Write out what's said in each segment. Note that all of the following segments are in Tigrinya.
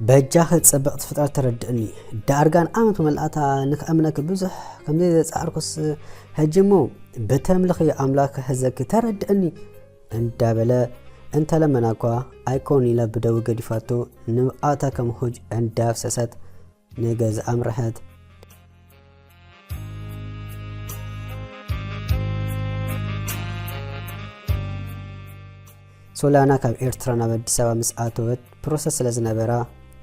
በጃኺ ጽብቕቲ ፍጥረት ተረድእኒ። ዳርጋ ንዓመት መላእታ ንክኣምነኪ ብዙሕ ከምዘይዘጻዕርኩስ፣ ሕጂ እሞ ብተምልኺ ኣምላኽ ክሕዘኪ ተረድእኒ እንዳበለ እንተለመና እኳ ኣይኮን ኢላ ብደዊ ገዲፋቶ ንብኣታ ከም ሁጅ እንዳፍሰሰት ንገዛ ኣምርሐት። ሶላና ካብ ኤርትራ ናብ ኣዲስ ኣበባ ምስ ኣተወት ፕሮሰስ ስለ ዝነበራ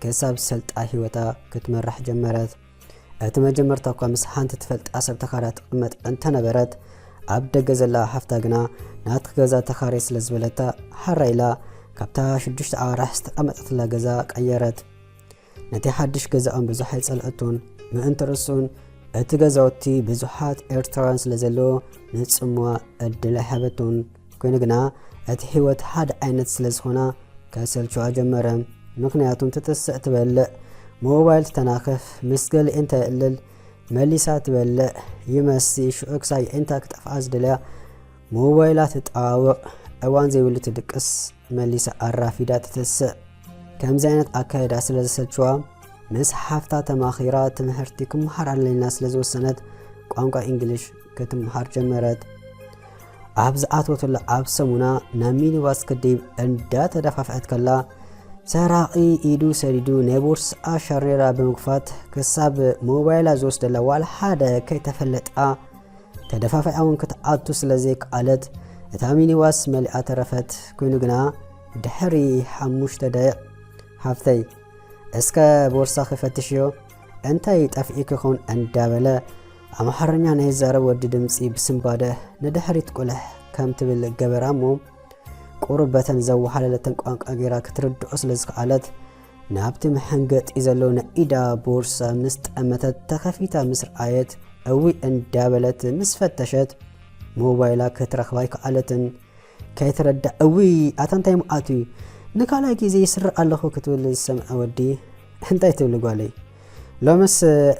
ክሳብ ሰልጣ ህይወታ ክትመራሕ ጀመረት። እቲ መጀመርታ እኳ ምስ ሓንቲ ትፈልጣ ሰብ ተኻርያ ትቕመጥ እንተነበረት፣ ኣብ ደገ ዘላ ሓፍታ ግና ናትኪ ገዛ ተኻርየ ስለ ዝበለታ ሓራ ኢላ ካብታ ሽዱሽተ ኣዋርሕ ዝተቐመጠትላ ገዛ ቀየረት። ነቲ ሓድሽ ገዛኦም ብዙሕ ኣይጸልአቶን። ምእንቲ ርእሱን እቲ ገዛውቲ ብዙሓት ኤርትራውያን ስለ ዘለዎ ንጽምዋ ዕድል ኣይሃበቶን። ኮይኑ ግና እቲ ህይወት ሓደ ዓይነት ስለ ዝኾና ከሰልችዋ ጀመረ። ምኽንያቱ ትጥስእ ትበልዕ፣ ሞባይል ትተናኽፍ፣ ምስ ገሊኤን ተእልል፣ መሊሳ ትበልዕ ይመሲ ሽዑ ክሳብ የዒንታ ክጠፍኣ ዝደልያ ሞባይላ ትጠዋውቕ፣ እዋን ዘይብሉ ትድቅስ፣ መሊሳ ኣራፊዳ ትተስእ። ከምዚ ዓይነት ኣካይዳ ስለ ዘሰልችዋ ምስ ሓፍታ ተማኺራ ትምህርቲ ክመሃር ኣለና ስለ ዝወሰነት ቋንቋ ኢንግሊሽ ክትመሃር ጀመረት። ኣብ ዝኣተወትሉ ኣብ ሰሙና ናብ ሚኒባስ ክድይብ እንዳተደፋፍዐት ከላ ሰራቒ ኢዱ ሰዲዱ ናይ ቦርስኣ ሻርኔራ ብምግፋት ክሳብ ሞባይላ ዝወስደላ ዋላ ሓደ ከይተፈለጣ ተደፋፊዓ እውን ክትኣቱ ስለ ዘይከኣለት እታ ሚኒባስ መሊኣ ተረፈት። ኮይኑ ግና ድሕሪ ሓሙሽተ ደቂቕ ሃፍተይ እስከ ቦርሳኺ ፈትሽዮ እንታይ ጠፊእኪ ይኸውን እንዳበለ ኣምሓርኛ ናይ ዝዛረብ ወዲ ድምጺ ብስንባደ ንድሕሪት ቁልሕ ከም ትብል ገበራ እሞ ቁሩብ በተን ዘወሓለለተን ቋንቋ ገይራ ክትርድኦ ስለ ዝከኣለት ናብቲ መሐንገጢ ዘሎ ናይ ኢዳ ቦርሳ ምስ ጠመተት ተኸፊታ ምስ ረኣየት እውይ እንዳበለት ምስ ፈተሸት ሞባይላ ክትረኽባ ኣይከኣለትን። ከይትረዳእ እውይ ኣታ እንታይ መዓት እዩ ንካልኣይ ግዜ ይስርቕ ኣለኹ ክትብል ዝሰምዐ ወዲ እንታይ ትብሊ ጓለይ ሎምስ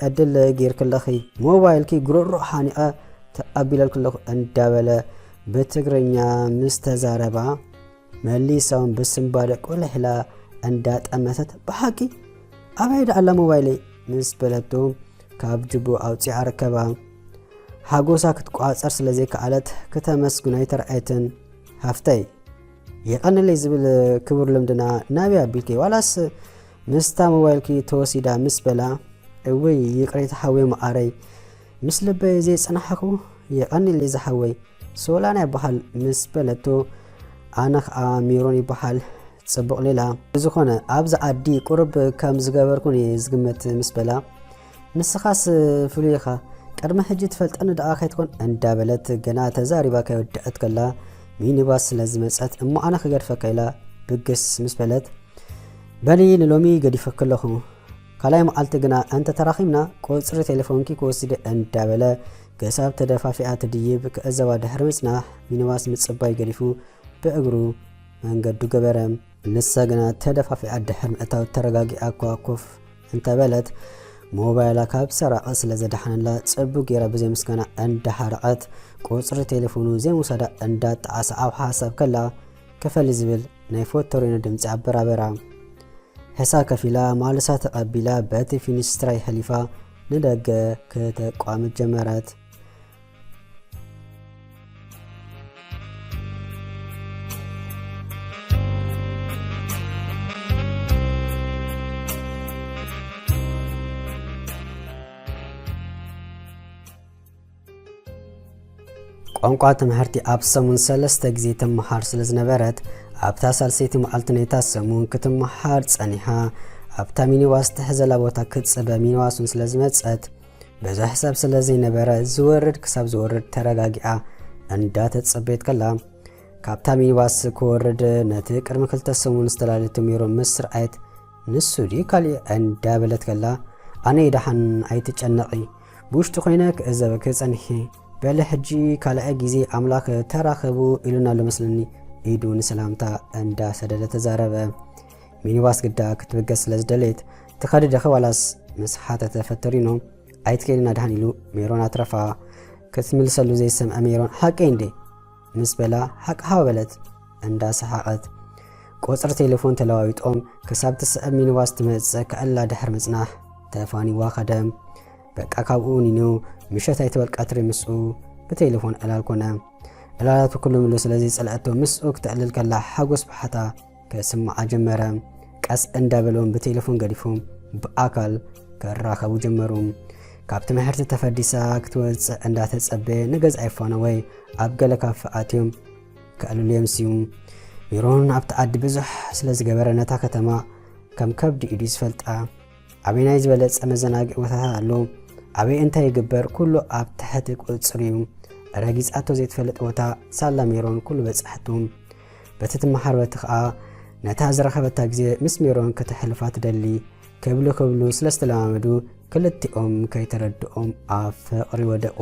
ዕድል ጌርክለኺ ሞባይልኪ ጉሮሮ ሓኒቐ ተቐቢለልክለኹ እንዳበለ ብትግርኛ ምስ ተዛረባ መሊሳውን ብስንባደ ቁልሕ ኢላ እንዳጠመተት ብሓቂ ኣበይ ደኣ ኣላ ሞባይለይ ምስ በለቶ ካብ ጅቡ ኣውፂኣ ረከባ። ሓጎሳ ክትቋፀር ስለ ዘይከኣለት ክተመስግኖ ኣይተርኣየትን። ሃፍተይ የቐንለይ ዝብል ክቡር ልምድና ናበይ ኣቢልኪ ዋላስ ምስታ ሞባይልኪ ተወሲዳ ምስ በላ እውይ ይቕሬታ ሓወይ መዓረይ ምስ ልበይ ዘይጸናሕኹ የቐንለይ ዝሓወይ ሶላና ይበሃል ምስ በለቶ ኣነ ኸኣ ሜሮን ይበሃል ጽቡቕ ሌላ። ብዝኾነ ኣብዚ ዓዲ ቁሩብ ከም ዝገበርኩን እየ ዝግምት ምስ በላ ንስኻስ ፍሉይ ኢኻ ቅድሚ ሕጂ ትፈልጠኒ ደኣ ከይትኮን እንዳበለት ገና ተዛሪባ ከይወደአት ከላ ሚኒባስ ስለ ዝመጸት እሞ ኣነ ክገድፈካ ኢላ ብግስ ምስ በለት በሊ ንሎሚ ገዲፈኪ ኣለኹ ካልኣይ መዓልቲ ግና እንተ ተራኺብና ቁጽሪ ቴሌፎንኪ ክወስድ እየ እንዳበለ ክሳብ ተደፋፊኣ ትድይብ ክዕዘባ ድሕሪ ምጽናሕ ሚኒባስ ምጽባይ ገዲፉ ብእግሩ መንገዱ ገበረ። ንሳ ግና ተደፋፊኣ ድሕሪ ምእታው ተረጋጊኣ እኳ ኮፍ እንተበለት ሞባይላ ካብ ሰራቒ ስለ ዘድሓነላ ጽቡቕ ገይራ ብዘይ ምስጋና እንዳሓረቐት ቁጽሪ ቴሌፎኑ ዘይምውሳዳ እንዳጠዓሳ ኣብ ሓሳብ ከላ ክፈሊ ዝብል ናይ ፎቶሪኖ ድምጺ ኣበራበራ። ሕሳብ ከፊላ ማልሳ ተቐቢላ በቲ ፊኒስትራ ይሕሊፋ ንደገ ክተቋምት ጀመረት። ቋንቋ ትምህርቲ ኣብ ሰሙን ሰለስተ ግዜ ትመሃር ስለ ዝነበረት ኣብታ ሳልሰይቲ መዓልቲ ናይታ ሰሙን ክትመሃር ጸኒሓ ኣብታ ሚኒባስ ትሕዘላ ቦታ ክትጽበ ሚኒባስ እውን ስለ ዝመጸት ብዙሕ ሰብ ስለ ዘይነበረ ዝወርድ ክሳብ ዝወርድ ተረጋጊኣ እንዳተጸበየት ከላ ካብታ ሚኒባስ ክወርድ ነቲ ቅድሚ ክልተ ሰሙን ዝተላለየቶ ሜሮን ምስ ረኣየት ንሱ ድዩ ካሊእ እንዳበለት ከላ ኣነ ደሓን ኣይትጨነቒ ብውሽጢ ኮይነ ክእዘበኪ ጸኒሐ በሊ ሕጂ ካልኣይ ግዜ ኣምላኽ ተራኸቡ ኢሉና ኣሎ መስለኒ ኢዱ ንሰላምታ እንዳሰደደ ተዛረበ። ሚኒባስ ግዳ ክትብገስ ስለ ዝደለየት ትኸዲ ዲኺ ዋላስ ምስ ሓተተ ፈተሪኖ ኣይትከይድን ኣድሓን ኢሉ ሜሮን ኣትረፋ። ክትምልሰሉ ዘይሰምዐ ሜሮን ሓቀይ እንዴ? ምስ በላ ሓቅ ሃው በለት እንዳሰሓቐት። ቁጽሪ ቴሌፎን ተለዋዊጦም ክሳብ ትስዕብ ሚኒባስ ትመጽእ ከእላ ድሕር ምጽናሕ ተፋኒዋ ከደ። በቃ ካብኡ ኒኑ ምሸት ኣይትበል ቀትሪ ምስኡ ብቴሌፎን ዕላል ኮነ። ዕላላቱ ኩሉ ምሉ ስለዚ ጸልአቶ ምስኡ ክተዕልል ከላ ሓጎስ ብሓታ ከስምዓ ጀመረ። ቀስ እንዳበሎም ብቴሌፎን ገዲፎም ብኣካል ከራኸቡ ጀመሩ። ካብቲ ምሕርቲ ተፈዲሳ ክትወጽእ እንዳተጸበየ ንገዝኣ ይፋነወይ ኣብ ገለ ካፈ ኣትዮም ከዕልሉ የምስዩ። ሚሮን ኣብቲ ዓዲ ብዙሕ ስለ ዝገበረ ነታ ከተማ ከም ከብዲ ኢዱ ዝፈልጣ። ኣበይ ናይ ዝበለጸ መዘናግዒ ቦታታት ኣሎ፣ ኣበይ እንታይ ይግበር ኩሉ ኣብ ትሕቲ ቁጽሪ እዩ። ረጊጻቶ ዘይትፈልጥ ቦታ ሳላ ሚሮን ኩሉ በጻሕቱ። በቲ ትመሓር በቲ ኸኣ ነታ ዝረኸበታ ግዜ ምስ ሚሮን ከተሕልፋ ትደሊ። ክብሉ ክብሉ ስለ ዝተለማመዱ ክልቲኦም ከይተረድኦም ኣብ ፍቕሪ ወደቑ።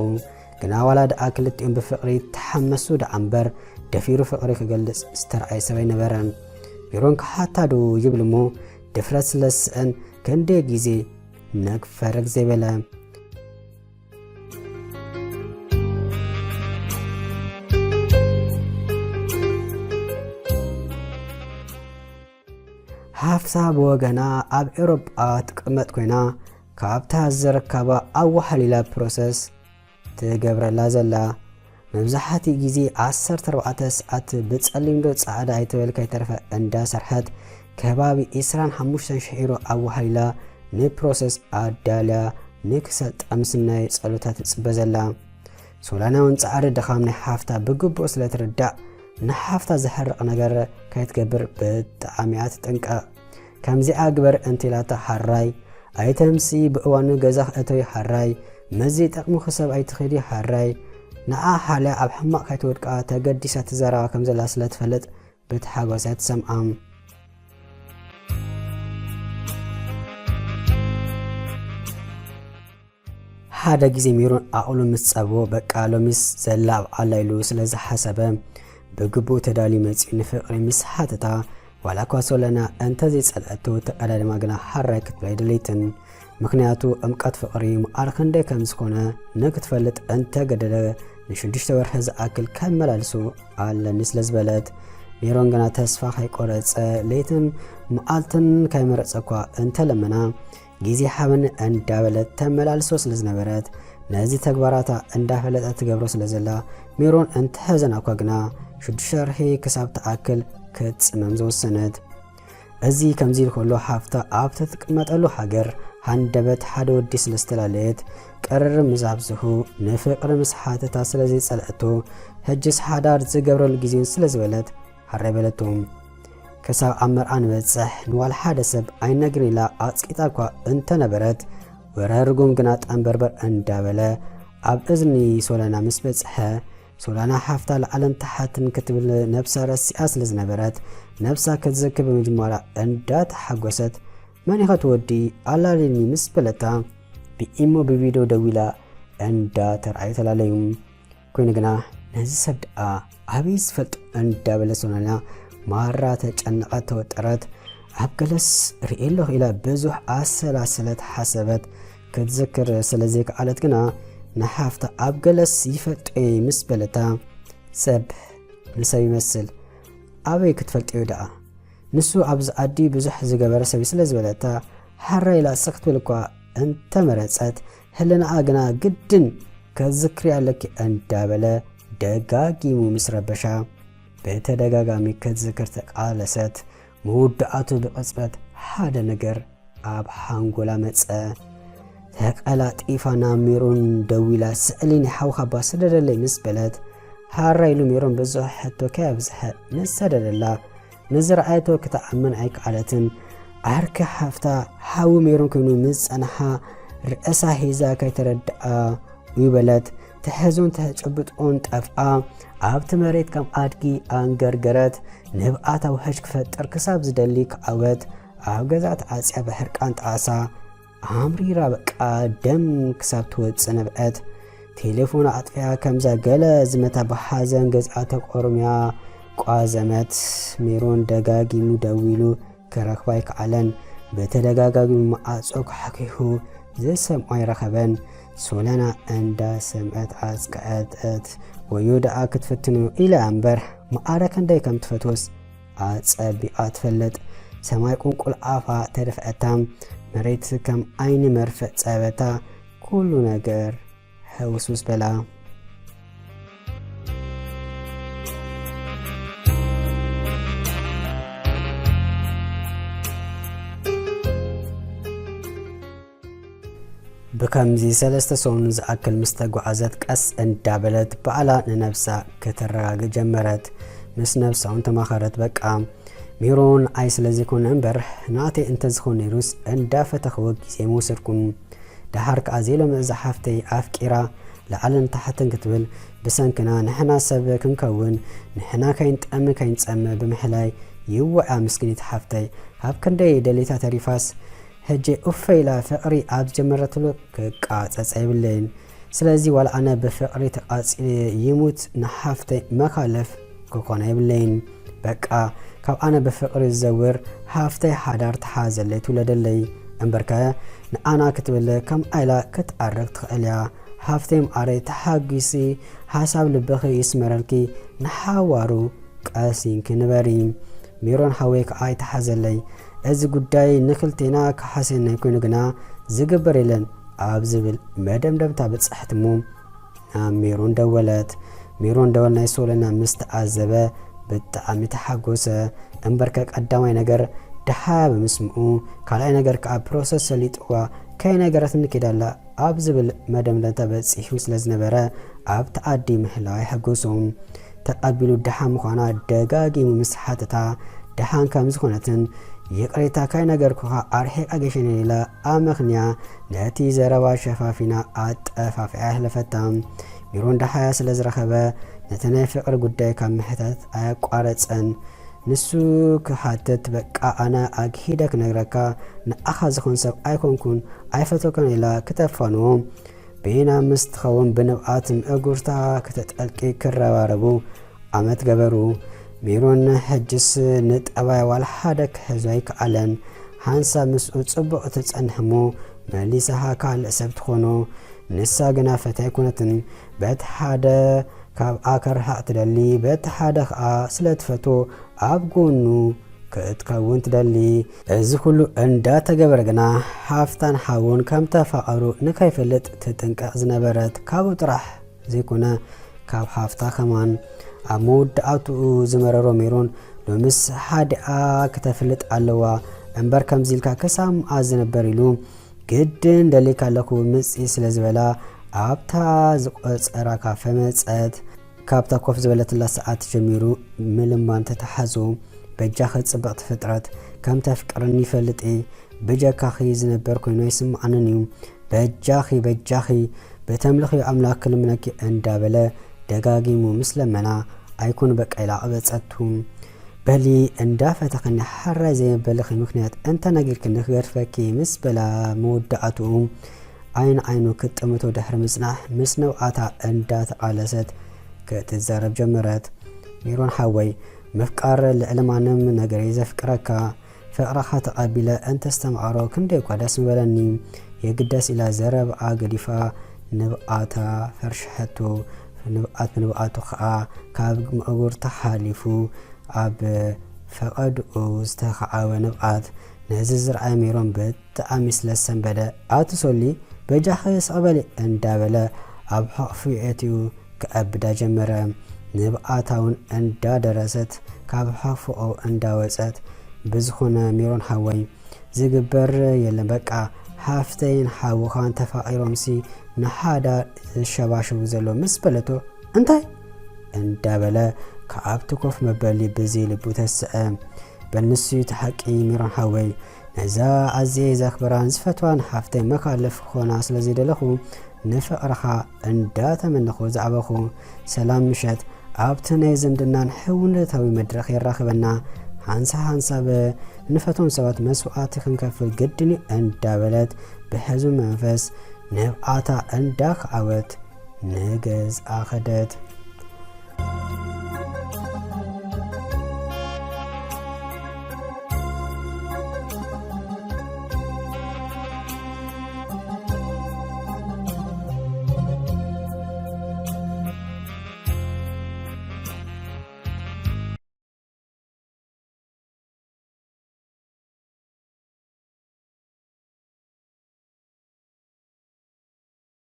ግና ዋላ ደኣ ክልቲኦም ብፍቕሪ ተሓመሱ ደኣ እምበር ደፊሩ ፍቕሪ ክገልጽ ዝተርኣየ ሰብ ኣይነበረን። ሚሮን ክሓታ ዶ ይብል እሞ ድፍረት ስለ ዝስእን ክንደይ ግዜ ነግ ፈረግ ዘይበለ። ሃፍታ ብወገና ኣብ ኤውሮጳ ትቅመጥ ኮይና ካብታ ዝረካባ ኣዋሓሊላ ፕሮሰስ ትገብረላ ዘላ። መብዛሕትኡ ግዜ ዓሰርተ ኣርባዕተ ሰዓት ብጸሊም ዶ ጻዕዳ ኣይተበልካ ኣይተረፈ እንዳሰርሐት ከባቢ ዕስራን ሓሙሽተን ሽሕ ዩሮ ኣዋሓሊላ ንፕሮሰስ ኣዳልያ ንክሰልጣ ምስናይ ጸሎታ ትጽበ ዘላ። ሶላና እውን ጻዕሪ ድኻም ናይ ሓፍታ ብግቡእ ስለ ትርዳእ ንሓፍታ ዘሕርቕ ነገር ከይትገብር ብጣዕሚ እያ ትጥንቀቕ። ከምዚኣ ግበር እንተኢላታ ሓራይ ኣይተምሲ ብእዋኑ ገዛ ክእተዊ ሓራይ መዚ ጠቕሙኺ ሰብ ኣይትኺዲ ሓራይ ንዓ ሓልያ ኣብ ሕማቕ ከይትወድቃ ተገዲሳ ትዘራባ ከም ዘላ ስለ ትፈልጥ ብትሓጎስ እያ ትሰምዓ። ሓደ ግዜ ሜሮን ዓቕሉ ምስ ጸብቦ በቃ ሎሚስ ዘላብ ዓላ ኢሉ ስለ ዝሓሰበ ብግቡእ ተዳልዩ መጺኡ ንፍቕሪ ምስ ሓተታ ዋላ እኳ ሶለና እንተዘይጸልአቶ ተቐዳዲማ ግና ሓራይ ክትብላ ኣይደለይትን። ምኽንያቱ ዕምቀት ፍቕሪ መዓር ክንደይ ከም ዝኾነ ንክትፈልጥ እንተገደደ ንሽዱሽተ ወርሒ ዝኣክል ከመላልሶ ኣለኒ ስለ ዝበለት ሜሮን ግና ተስፋ ከይቆረጸ ለይትን መዓልትን ከይመረጸ እኳ እንተለመና ግዜ ሓበኒ እንዳበለት ተመላልሶ ስለ ዝነበረት ነዚ ተግባራታ እንዳፈለጠት ትገብሮ ስለ ዘላ ሜሮን እንተሐዘና እኳ ግና ሽዱሽተ ወርሒ ክሳብ ትኣክል ክትጽመም ዝወሰነት። እዚ ከምዚ ኢሉ ከሎ ሓፍታ ኣብ ትቅመጠሉ ሃገር ሃንደበት ሓደ ወዲ ስለ ዝተላለየት ቅርርብ ምስ ኣብዝሑ ንፍቅሪ ምስ ሓተታ ስለ ዘይጸልአቶ ሕጅስ ሓዳር ዝገብረሉ ግዜን ስለ ዝበለት ሓራይ በለቶ። ክሳብ ኣብ መርዓ ንበጽሕ ንዋላ ሓደ ሰብ ኣይነግርን ኢላ ኣጽቂጣ እኳ እንተነበረት ወረ ርጉም ግና ጠንበርበር እንዳበለ ኣብ እዝኒ ሶለና ምስ በጽሐ ሶላና ሓፍታ ላዕልን ታሕትን ክትብል ነብሳ ረሲኣ ስለ ዝነበረት ነብሳ ክትዝክር ብምጅማራ እንዳተሓጎሰት መን ኢኻ ትወዲ ኣላልየኒ ምስ በለታ ብኢሞ ብቪድዮ ደዊላ እንዳተርኣዩ ተላለዩ። ኮይኑ ግና ነዚ ሰብ ደኣ ኣበይ ዝፈልጦ እንዳበለ ሶላና ማራ ተጨነቐት ተወጠረት። ኣብ ገለስ ርእየ ኣለኹ ኢላ ብዙሕ ኣሰላሰለት ሓሰበት። ክትዝክር ስለ ዘይከኣለት ግና ንሓፍታ ኣብ ገለስ ይፈልጦ እየ ምስ በለታ ሰብ ንሰብ ይመስል ኣበይ ክትፈልጥዮ ደኣ ንሱ ኣብዚ ዓዲ ብዙሕ ዝገበረ ሰብ እዩ ስለ ዝበለታ ሓራ ኢላ ስኽ ክትብል እኳ እንተመረጸት ህልናኣ ግና ግድን ከዝክሪ ኣለኪ እንዳበለ ደጋጊሙ ምስ ረበሻ ብተደጋጋሚ ክትዝክር ተቃለሰት። መወዳእቱ ብቕጽበት ሓደ ነገር ኣብ ሓንጎላ መጸ። ተቐላጢፋ ናብ ሜሮን ደዊላ ስእሊ ናይ ሓውኻ እባ ስደደለይ ምስ በለት ሃራ ኢሉ ሜሮን ብዙሕ ሕቶ ከየብዝሐ ንሰደደላ። ንዝረኣየቶ ክትኣምን ኣይከኣለትን። ዓርኪ ሓፍታ ሓዊ ሜሮን ኮይኑ ምስ ጸንሓ ርእሳ ሒዛ ከይተረድኣ እዩ በለት። ትሕዞን ተጨብጦን ጠፍኣ። ኣብቲ መሬት ከም ኣድጊ ኣንገርገረት። ንብኣት ኣውሕሽ ክፈጥር ክሳብ ዝደሊ ክዓወት ኣብ ገዛ ተዓጽያ ብሕርቃን ጣዕሳ ኣምሪራ በቃ ደም ክሳብ ትወጽእ ነብዐት። ቴሌፎን ኣጥፊኣ ከምዛ ገለ ዝመታ ብሓዘን ገዝኣ ተቆርምያ ቋዘመት። ሜሮን ደጋጊሙ ደዊሉ ክረኽባ ኣይከኣለን። ብተደጋጋሚ መዓጾ ካሕኪሑ ዝሰምዖ ኣይረኸበን። ሶለና እንዳ ሰምዐት ኣጽቅዐት። ወዮ ደኣ ክትፍትኖ ኢላ እምበር መዓረ ክንደይ ከም ትፈትወስ ኣጸቢቓ ትፈልጥ። ሰማይ ቁንቁል ኣፋ ተደፍአታ፣ መሬት ከም ዓይኒ መርፍእ ጸበታ፣ ኩሉ ነገር ሕውስውስ በላ። ብከምዚ ሰለስተ ሰሙን ዝኣክል ምስ ተጓዓዘት፣ ቀስ እንዳበለት ባዕላ ንነብሳ ከተረጋግእ ጀመረት። ምስ ነብሳ እውን ተማኸረት። በቃ፣ ሜሮን ንዓይ ስለ ዘይኮነ እምበር፣ ናተይ እንተዝኾን ነይሩስ፣ እንዳፈተኽዎ ግዜ ምወሰድኩን። ደሓር ከኣ ዘይሎም እዛ ሓፍተይ ኣፍቂራ ላዕልን ታሕትን ክትብል፣ ብሰንክና ንሕና ሰብ ክንከውን፣ ንሕና ከይንጠሚ ከይንጸምእ ብምሕላይ፣ ይወዓ ምስኪኒት ሓፍተይ፣ ኣብ ክንደይ ደሊታ ተሪፋስ፣ ሕጂ ኡፈ ኢላ ፍቕሪ ኣብ ዝጀመረትሉ ክቃጸጸ የብለይን። ስለዚ ዋላ ኣነ ብፍቕሪ ተቃጺለ ይሙት ንሓፍተይ መኻለፍ ክኾነ የብለይን። በቃ ካብ ኣነ ብፍቕሪ ዝዘውር ሓፍተይ ሓዳር ተሓዘለይ ትውለደለይ። እምበርከ ንኣና ክትብል ከም ኣይላ ክትዓርግ ትኽእል እያ። ሓፍተይ መዓረይ ተሓጒሲ ሓሳብ ልብኺ ይስመረልኪ ንሓዋሩ ቀሲንኪ ንበሪ። ሜሮን ሓወይ ከኣ ይተሓዘለይ። እዚ ጉዳይ ንክልቴና ክሓሴናይ ኮይኑ ግና ዝግበር የለን ኣብ ዝብል መደምደምታ በጻሕት እሞ ናብ ሜሮን ደወለት። ሜሮን ደወል ናይ ሶለና ምስ ተዓዘበ ብጣዕሚ ተሓጎሰ። እምበርከ ቀዳማይ ነገር ደሓ ብምስምኡ፣ ካልኣይ ነገር ከኣ ፕሮሰስ ሰሊጥዋ ከይነገረትኒ ኬዳ ኣላ ኣብ ዝብል መደምደምታ በጺሑ ስለ ዝነበረ፣ ኣብቲ ዓዲ ምህላዋ የሐጎሶ። ተቐቢሉ ደሓን ምዃና ደጋጊሙ ምስ ሓተታ፣ ደሓን ከም ዝኾነትን ይቕሬታ ካይነገርኩኻ ኣርሒቓ ገሸኒ ኢላ ኣመኽንያ ነቲ ዘረባ ሸፋፊና ኣጠፋፊኣ የሕለፈታ። ሜሮን ደሓያ ስለ ዝረኸበ፣ ነቲ ናይ ፍቕሪ ጉዳይ ካብ ምሕታት ኣየቋረጸን። ንሱ ክሓትት፣ በቃ ኣነ ኣግሂደ ክነግረካ፣ ንኣኻ ዝኾን ሰብ ኣይኮንኩን፣ ኣይፈተኩን ኢላ ክተፋንዎ። ቤና ምስ ትኸውን ብንብኣት ምእጉርታ ክተጠልቂ ክረባረቡ ኣመት ገበሩ። ሜሮን ሕጅስ ንጠባይ ዋላ ሓደ ክሕዞ ኣይከኣለን። ሓንሳብ ምስኡ ጽቡቕ ትጸንሕ እሞ መሊሳኻ ካልእ ሰብ ትኾኖ። ንሳ ግና ፈትያ ኣይኮነትን። በቲ ሓደ ካብ ኣከርሃቕ ትደሊ፣ በቲ ሓደ ኸኣ ስለ ትፈትዎ ኣብ ጎኑ ክትከውን ትደሊ። እዚ ኩሉ እንዳተገበረ ግና ሓፍታን ሓውን ከም ተፋቐሩ ንከይፈልጥ ትጥንቀቕ ዝነበረት ካብኡ ጥራሕ ዘይኮነ ካብ ሓፍታ ከማን። ኣብ መወዳእትኡ ዝመረሮ ሜሮን ሎምስ ሓዲኣ ክተፍልጥ ኣለዋ እምበር ከምዚ ኢልካ ክሰምዓ ዝነበር ኢሉ ግድን ደሊካ ኣለኹ ምጺ ስለ ዝበላ ኣብታ ዝቆጸራ ካፈ መጸት። ካብታ ኮፍ ዝበለትላ ሰዓት ጀሚሩ ምልማን ተተሓዞ። በጃኺ ጽብቕቲ ፍጥረት ከም ተፍቅርኒ ይፈልጥ እየ። ብጀካኺ ዝነበር ኮይኑ ኣይስምዓንን እዩ። በጃኺ በጃኺ ብተምልኽዮ ኣምላኽ ክልምነኪ እንዳበለ ደጋጊሙ ምስ ለመና ኣይኩን በቃ ኢላ ቀበጸቱ። በሊ እንዳፈተኽኒ ሓራይ ዘይበልኺ ምኽንያት እንተነጊርክኒ ክገድፈኪ ምስ በላ መወዳእትኡ ዓይኒ ዓይኑ ክትጥምቶ ድሕሪ ምጽናሕ ምስ ንብዓታ እንዳተቓለሰት ክትዛረብ ጀመረት። ሜሮን ሓወይ ምፍቃር ልዕሊ ማንም ነገር እዩ ዘፍቅረካ። ፍቕርኻ ተቐቢለ እንተስተምዓሮ ክንደይ እኳ ደስ ምበለኒ። የግዳስ ኢላ ዘረብኣ ገዲፋ ንብዓታ ፈርሽሐቶ። ንብዓት ብንብዓቱ ኸኣ ካብ መእጉርታ ሓሊፉ ኣብ ፈቐድኡ ዝተኻዓወ ንብዓት ነዚ ዝረኣየ ሜሮን ብጣዕሚ ስለ ሰንበደ ኣቲ ሶሊ በጃኺ ስቕ በሊ እንዳበለ ኣብ ሕቕፉ የእትዩ ክኣብዳ ጀመረ። ንብዓታ እውን እንዳደረሰት ካብ ሕቕፎ እንዳወጸት ብዝኾነ ሜሮን ሓወይ ዝግበር የለን በቃ ሓፍተይን ሓውኻን ተፋቒሮምሲ ንሓዳር ዝሸባሸቡ ዘሎ ምስ በለቶ እንታይ እንዳበለ ካብቲ ኮፍ መበሊ ብዘይ ልቡ ተስዐ። በል ንሱ እዩ እቲ ሓቂ ሜሮን ሓወይ። ነዛ ኣዝየ ዘኽብራን ዝፈትዋን ሓፍተይ መካልፍ ክኾና ስለ ዘይደለኹ ንፍቕርኻ እንዳተመነኹ ዝዓበኹ። ሰላም ምሸት ኣብቲ ናይ ዝምድናን ሕውነታዊ መድረኽ የራኽበና። ሓንሳ ሓንሳብ ንፈትዎም ሰባት መስዋእቲ ክንከፍል ግድን እዩ እንዳበለት ብሕዙን መንፈስ ንብዓታ እንዳኸዓወት ንገዝኣ ኸደት።